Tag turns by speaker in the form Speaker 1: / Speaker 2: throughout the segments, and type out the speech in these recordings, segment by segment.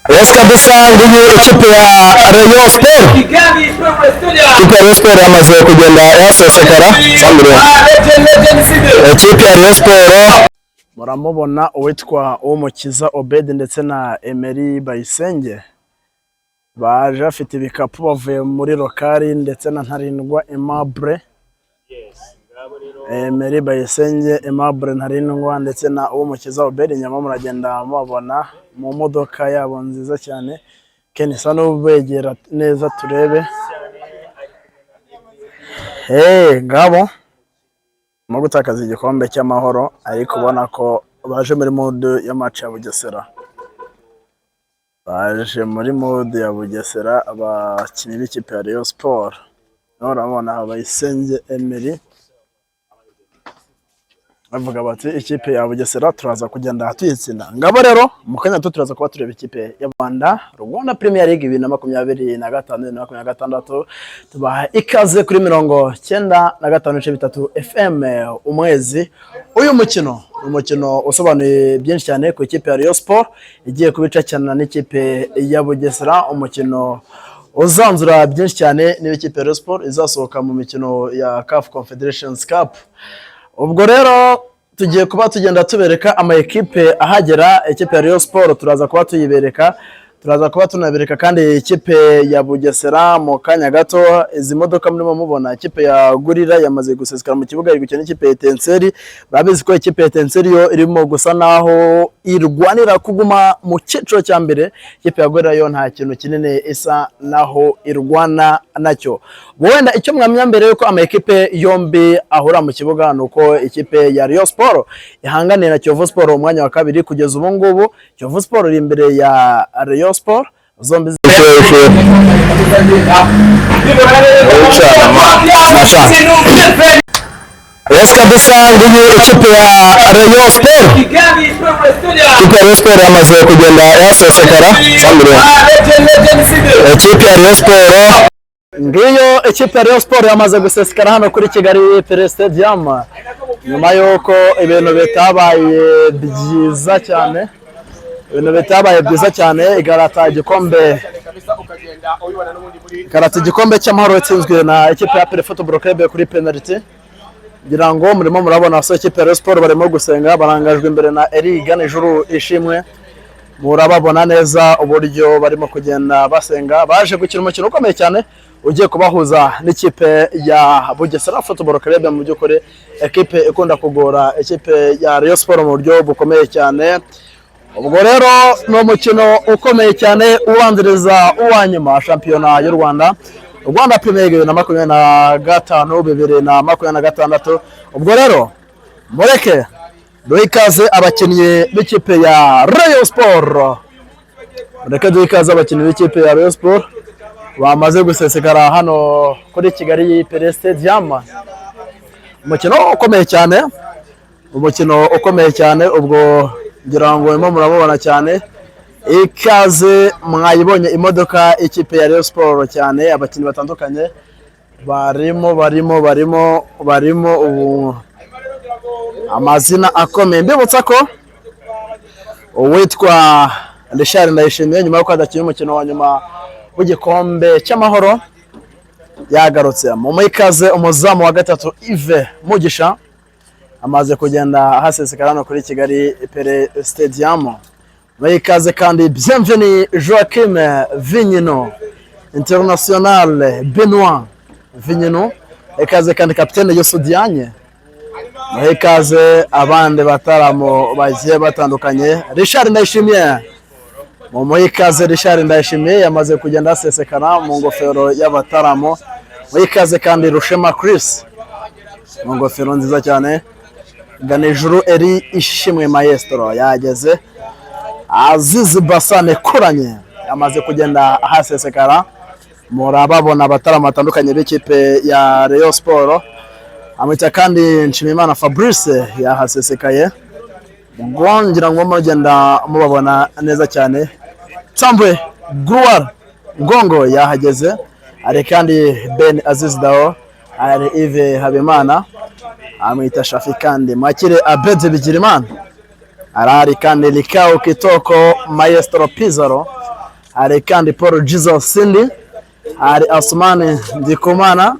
Speaker 1: Yes, kabisa, ngiyi ikipe ya Rayon Sport. Ikipe ya Rayon Sport yamaze kugenda yasesekara. Ikipe ya Rayon Sport.
Speaker 2: Muramubona uwitwa Uwumukiza Obed ndetse na Emery Bayisenge, baje bafite ibikapu bavuye muri local, ndetse na Ntarindwa Aimable. Emery Bayisenge, Aimable Ntarindwa ndetse na Uwumukiza Obed nyama, muragenda mubabona mu modoka yabo nziza cyane. Ken, isa n'ubegera neza turebe. Hey, ngabo barimo gutakaza igikombe cy'Amahoro, ariko ubona ko baje muri mood ya match ya Bugesera. Baje muri mood ya Bugesera, abakinnyi b'ikipe ya Rayon Sport. Naho urabona Bayisenge Emery, bavuga bati: "Ikipe ya Bugesera turaza kugenda tuyitsinda." Ngabo rero, mu kanya gato turaza kuba tureba ikipe ya Rwanda Premier League 2025, 2026. Tubaha ikaze kuri 95.3 FM Umwezi. Uyu mukino ni umukino usobanuye byinshi cyane ku ikipe ya Rayon Sport igiye kubicakirana n'ikipe ya Bugesera, umukino uzanzura byinshi cyane niba ikipe ya Rayon Sport izasohoka mu mikino ya CAF Confederations Cup. Ubwo rero tugiye kuba tugenda tubereka ama ekipe ahagera. Ikipe ya Rayon Sport turaza kuba tuyibereka, turaza kuba tunabereka kandi ikipe ya Bugesera mu kanya gato. Izi modoka murimo mubona, ikipe ya Gorilla yamaze gusesekara mu kibuga, iri gukina n'ikipe ya Etincelles. Murabizi ko ikipe ya Etincelles yo irimo gusa naho irwanira kuguma mu cyiciro cya mbere. Ikipe ya Gorilla yo nta kintu kinini isa naho irwana nacyo. Wenda icyo mwamenya mbere yuko ama ekipe yombi ahura mu kibuga ni uko ikipe ya Rayon Sport ihanganiye na Kiyovu Sport umwanya wa kabiri. Kugeza ubu ngubu Kiyovu Sport iri imbere ya Rayon Sport, zombi
Speaker 1: Yes, kabisa, ngiyi ikipe ya Rayon Sport. Ikipe ya Rayon Sport yamaze kugenda yasesekara. Ikipe ya Rayon Sport.
Speaker 2: Ngiyo ikipe ya Rayon Sport yamaze gusesekara hano kuri Kigali Pele Stadium, nyuma y'uko ibintu bitabaye byiza cyane, ibintu bitabaye byiza cyane, igarata igikombe cy'Amahoro itsinzwe na ikipe ya APR Football Club kuri penalty. Ngira ngo murimo murabona abasore ikipe ya Rayon Sport barimo gusenga, barangajwe imbere na Eric Ganijuru Ishimwe. Murababona neza uburyo barimo kugenda basenga, baje gukina umukino ukomeye cyane ugiye kubahuza n'ikipe ya Bugesera Football Club. Mu by'ukuri ekipe ikunda kugora ikipe ya Rayon Sport mu buryo bukomeye cyane. Ubwo rero ni umukino ukomeye cyane ubanziriza uwa nyuma shampiyona y'u Rwanda, Rwanda Premier League 2025, 2026. Ubwo rero mureke duhe ikaze abakinnyi b'ikipe ya Rayon Sport, mureke duhe ikaze abakinnyi b'ikipe ya Rayon Sport bamaze gusesekara hano kuri Kigali Pele Stadium. Umukino ukomeye cyane, umukino ukomeye cyane. Ubwo ngira ngo murimo murabubona cyane. Ikaze, mwayibonye imodoka ikipe ya Rayon Sport cyane, abakinnyi batandukanye barimo barimo barimo barimo ubu amazina akomeye. Mbibutsa ko uwitwa Richard Ndayishimiye, nyuma y'uko adakina umukino wa nyuma w'igikombe cy'Amahoro, yagarutse. Mu ikaze umuzamu wa gatatu Yves Mugisha amaze kugenda ahasesekara hano kuri Kigali Pele Stadium. Mu ikaze kandi Bienvenu Joachim Vinyino, International Benoit Vinyino. Ikaze kandi kapitene Youssou Diagne. Muhe ikaze abandi bataramo bagiye batandukanye. Richard Ndayishimiye, mu ikaze. Richard Ndayishimiye yamaze kugenda asesekara mu ngofero y'abataramo. Mu ikaze kandi Rushema Chris mu ngofero nziza cyane. Ganijuru Eri Ishimwe Maestro yageze. Azizi Basane Kuranye yamaze kugenda ahasesekara. Murababona abataramo batandukanye b'ikipe ya Rayon Sport. Amwita kandi Nshimiyimana Fabrice yahasesekaye. Ubwo ngira ngo mugenda mubabona neza cyane. Tambwe Gruar Ngongo yahageze, hari kandi Ben Aziz Dao, hari Yves Habimana, amwita Shafi, kandi mwakire Abedi Bigirimana arahari, kandi Likao Kitoko Maestro Pizarro. Hari kandi Paul Jesus Sindi, hari Asumani Ndikumana,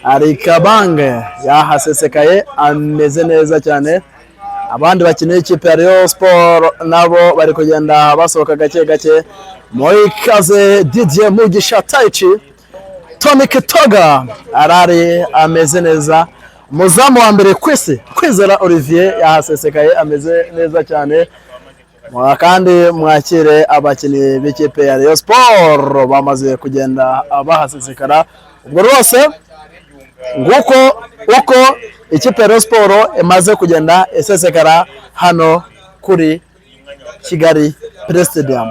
Speaker 2: hari Kabange yahasesekaye ameze neza cyane. Abandi bakinnyi b'ikipe ya Rayon Sport nabo bari kugenda basohoka gake gake. Muri kaze Didier Mugisha Taichi, Tony Kitoga arari ameze neza. Umuzamu wa mbere ku isi Kwizera Olivier yahasesekaye ameze neza cyane. Kandi mwakire abakinnyi b'ikipe ya Rayon Sport bamaze kugenda bahasesekara. Ubwo rwose nguko uko ikipe ya Rayon Sport imaze kugenda isesekara hano kuri Kigali Pele Stadium.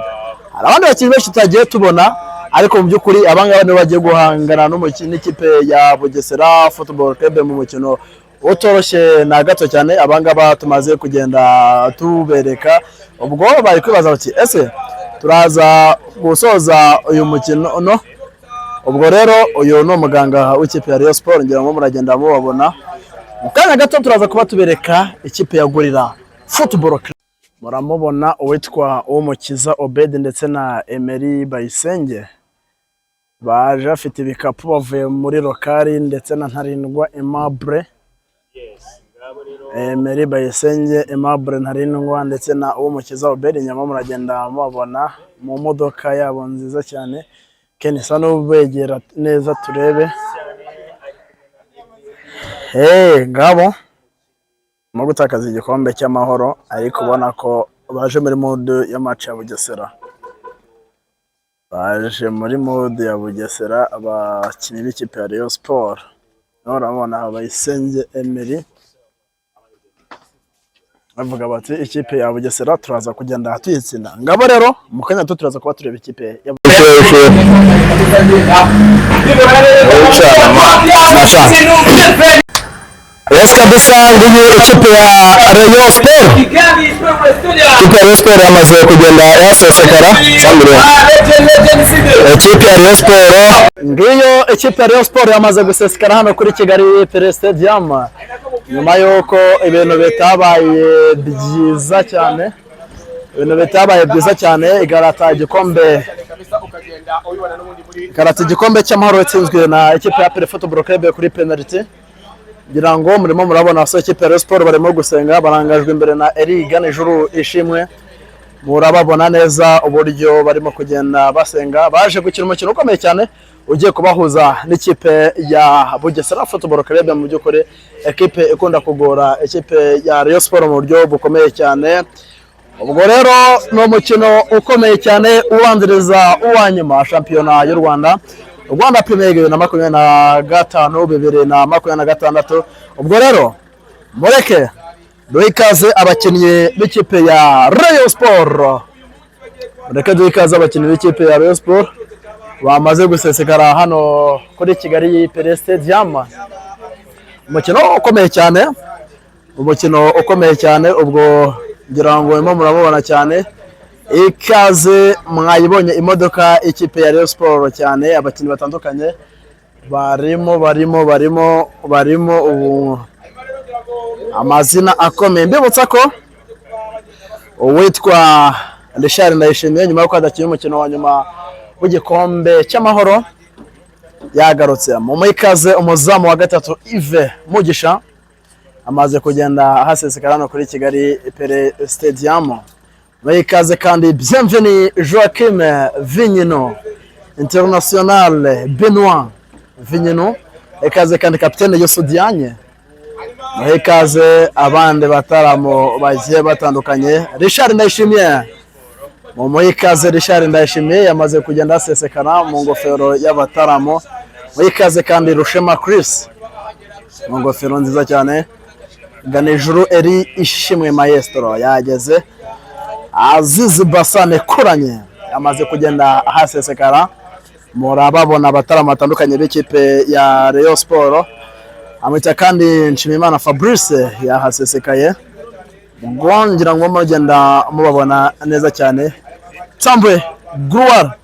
Speaker 2: Hari abandi bakinnyi benshi tutagiye tubona, ariko mu by'ukuri abangaba nibo bagiye guhangana n'ikipe ya Bugesera Football Club mu mukino utoroshye na gato cyane. Abangaba tumaze kugenda tubereka, ubwo bari kwibaza bati: "Ese turaza gusoza uyu mukino?" No ubwo rero uyu ni umuganga w'ikipe ya Rayon Sport, ngira ngo muragenda mubabona. Mu kanya gato turaza kuba tubereka ikipe ya Gorilla Football Club. Muramubona uwitwa Uwumukiza Obed ndetse na Emery Bayisenge baje bafite ibikapu bavuye muri rokari, ndetse na Ntarindwa Aimable. Emery Bayisenge, Aimable Ntarindwa ndetse na Uwumukiza Obed, nyuma muragenda mubabona mu modoka yabo nziza cyane. Ken, isa n'ubegera neza turebe. Hey, ngabo mu gutakaza igikombe cy'amahoro, ariko ubona ko baje muri mood ya match ya Bugesera, baje muri mood ya Bugesera. Abakinnyi b'ikipe ya Rayon Sport naho urabona Bayisenge Emery, bavuga bati: "Ikipe ya Bugesera turaza kugenda tuyitsinda." Ngabo rero mu kanya gato turaza kuba tureba ikipe ya
Speaker 1: Masha. Yes kabisa, ngiyi ikipe ya Rayon Sport. Ikipe ya Rayon Sport yamaze kugenda yasesekara. Sandro. Ikipe ya Rayon Sport.
Speaker 2: Ngiyo ikipe ya Rayon Sport yamaze gusesekara hano kuri Kigali Pele Stadium, nyuma y'uko ibintu bitabaye byiza cyane, ibintu bitabaye byiza cyane, igarata igikombe cy'amahoro yatsinzwe na ikipe ya APR Football Club kuri penalty. Ngira ngo murimo murabona abasore ikipe ya Rayon Sport barimo gusenga, barangajwe imbere na Eric Ganijuru Ishimwe. Murababona neza uburyo barimo kugenda basenga, baje gukina umukino ukomeye cyane ugiye kubahuza n'ikipe ya Bugesera Football Club. Mu by'ukuri ekipe ikunda kugora ikipe ya Rayon Sport mu buryo bukomeye cyane. Ubwo rero ni umukino ukomeye cyane ubanziriza uwa nyuma shampiyona y'u Rwanda, Rwanda Premier League 2025, 2026. Ubwo rero mureke duhe ikaze abakinnyi b'ikipe ya Rayon Sport, mureke duhe ikaze abakinnyi b'ikipe ya Rayon Sport bamaze gusesekara hano kuri Kigali Pele Stadium. Umukino ukomeye cyane, umukino ukomeye cyane. Ubwo ngira ngo murimo murabubona cyane. Ikaze mwayibonye imodoka ikipe ya Rayon Sport cyane, abakinnyi batandukanye barimo barimo barimo barimo ubu amazina akomeye. Mbibutsa ko uwitwa Richard Ndayishimiye, nyuma y'uko adakina umukino wa nyuma w'igikombe cy'amahoro, yagarutse. Mu ikaze umuzamu wa gatatu Yves Mugisha amaze kugenda ahasesekara hano kuri Kigali Pele Stadium. Muri ikaze kandi Bienvenu Joachim Vinyino, International Benoit Vinyino. Ikaze kandi kapitene Youssou Diagne. Muhe ikaze abandi bataramo bagiye batandukanye. Richard Ndayishimiye, mu ikaze Richard Ndayishimiye yamaze kugenda asesekara mu ngofero y'abataramo. Mu ikaze kandi Rushema Chris mu ngofero nziza cyane. Ganijuru Eri Ishimwe Maestro yageze. Azizi Basane Kuranye yamaze kugenda ahasesekara. Murababona abataramo batandukanye b'ikipe ya Rayon Sport. Amwita kandi Nshimiyimana Fabrice yahasesekaye. Ubwo ngira ngo mugenda mubabona neza cyane. Tambwe Gruar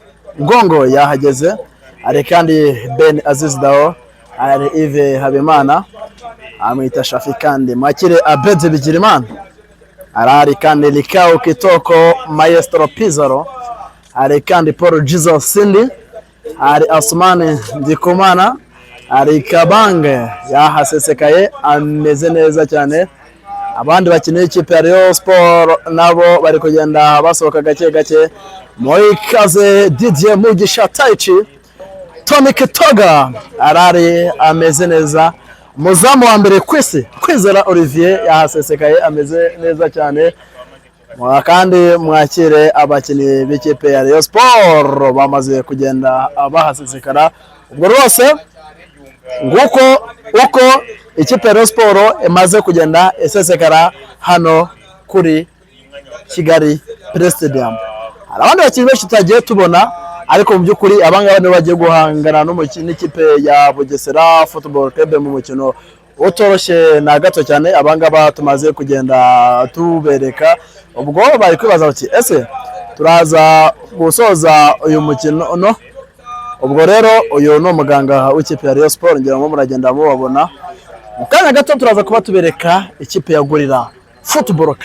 Speaker 2: Ngongo yahageze. Hari kandi Ben Aziz Dao, hari Yves Habimana, amwita Shafi, kandi Makire Abedi Bigirimana arahari, kandi Likao Kitoko Maestro Pizarro. Hari kandi Paul Jesus Sindi, hari Asumani Ndikumana, hari Kabange yahasesekaye ameze neza cyane. Abandi bakinnyi b'ikipe ya Rayon Sport nabo bari kugenda basohoka gake gake. Moikaze Didier Mugisha Taichi, Tony Kitoga arari ameze neza. Umuzamu wa mbere ku isi, Kwizera Olivier, yahasesekaye ameze neza cyane. Kandi mwakire abakinnyi b'ikipe ya Rayon Sport bamaze kugenda bahasesekara. Ubwo rwose nguko uko ikipe ya Rayon Sport imaze kugenda isesekara hano kuri Kigali Pele Stadium. Hari abandi bakinnyi benshi tutagiye tubona, ariko mu by'ukuri abangaba nibo bagiye guhangana n'ikipe ya Bugesera Football Club mu mukino utoroshye na gato cyane. Abangaba tumaze kugenda tubereka, ubwo bari kwibaza bati: "Ese turaza gusoza uyu mukino?" No ubwo rero uyu ni umuganga w'ikipe ya Rayon Sport, ngira ngo muragenda mubabona. Mu kanya gato turaza kuba tubereka ikipe ya Gorilla Football Club.